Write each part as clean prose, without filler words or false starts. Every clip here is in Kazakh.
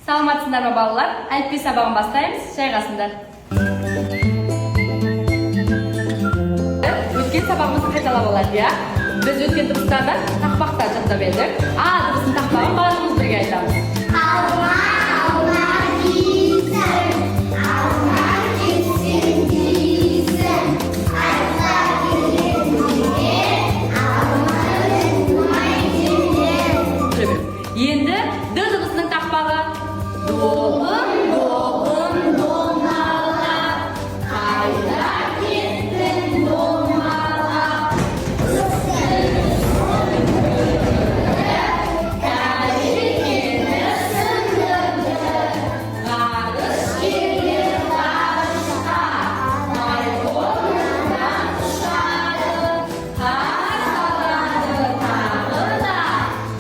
Саламатсыңдар ма, балалар? Әліппе сабағын бастаймыз, жайғасыңдар. Өткен сабағымызды қайталап алайық, иә? Біз өткен дыбыстардан тақпақтар жаттап едік. А дыбысының тақпағын барлығымыз бірге айтамыз. Алма, алма дейсің, алма кетсең дейсің, айтса келгенде алманы қумай келер. Жүре бер. Енді Д дыбысының тақпағы. Добын, добын, домалақ, қайда кеттің домалап? Тәжікені сындырды, ғарыш келер ғарышқа, Байқоңырдан ұшады, қар салады тағы да,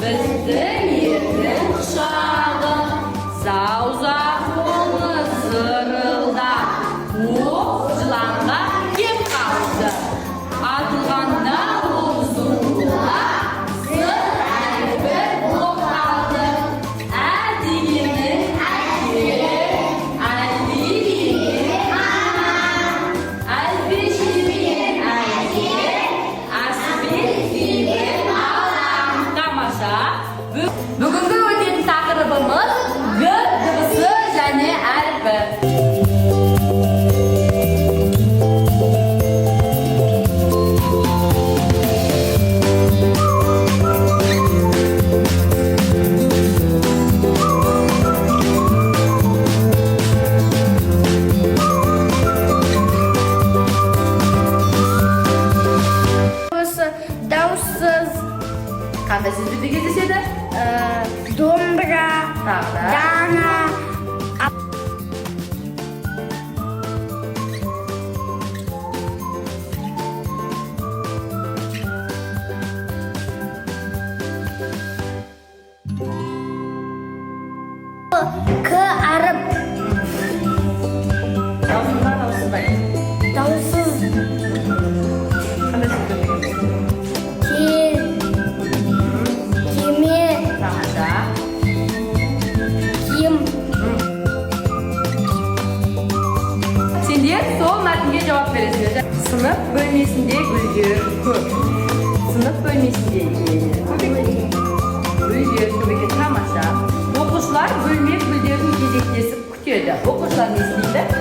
біздің елдің құшағы. Зауза қоңыз зырылдап, оқ жыланға кеп қалды. Атылғанда ол зуылдап, сыр әрпі боп қалды. Ә дегенің әке, әлди деген ана, әлпеш деген әке, әспет деген алам. Тамаша. Бүгінгі өтетін тақырыбымыз Г дыбысы және әрпі. Дауысы дауыссыз. Қандай сөздерде кездеседі? Домбыра, Тағы да. Дана. К әріп. Дауыссыз ба, дауыссыз ба? Дауыссыз. Қандай сөздерде кездеседі? Кел, кеме. Тамаша. Киім. Сендер сол мәтінге жауап бересіңдер. Сынып бөлмесінде гүлдер көп. Сынып бөлмесінде нелер көп екен? Гүлдер көп екен. Тамаша. Оқушылар бөлме гүлдерін кезектесіп күтеді. Оқушылар не істейді?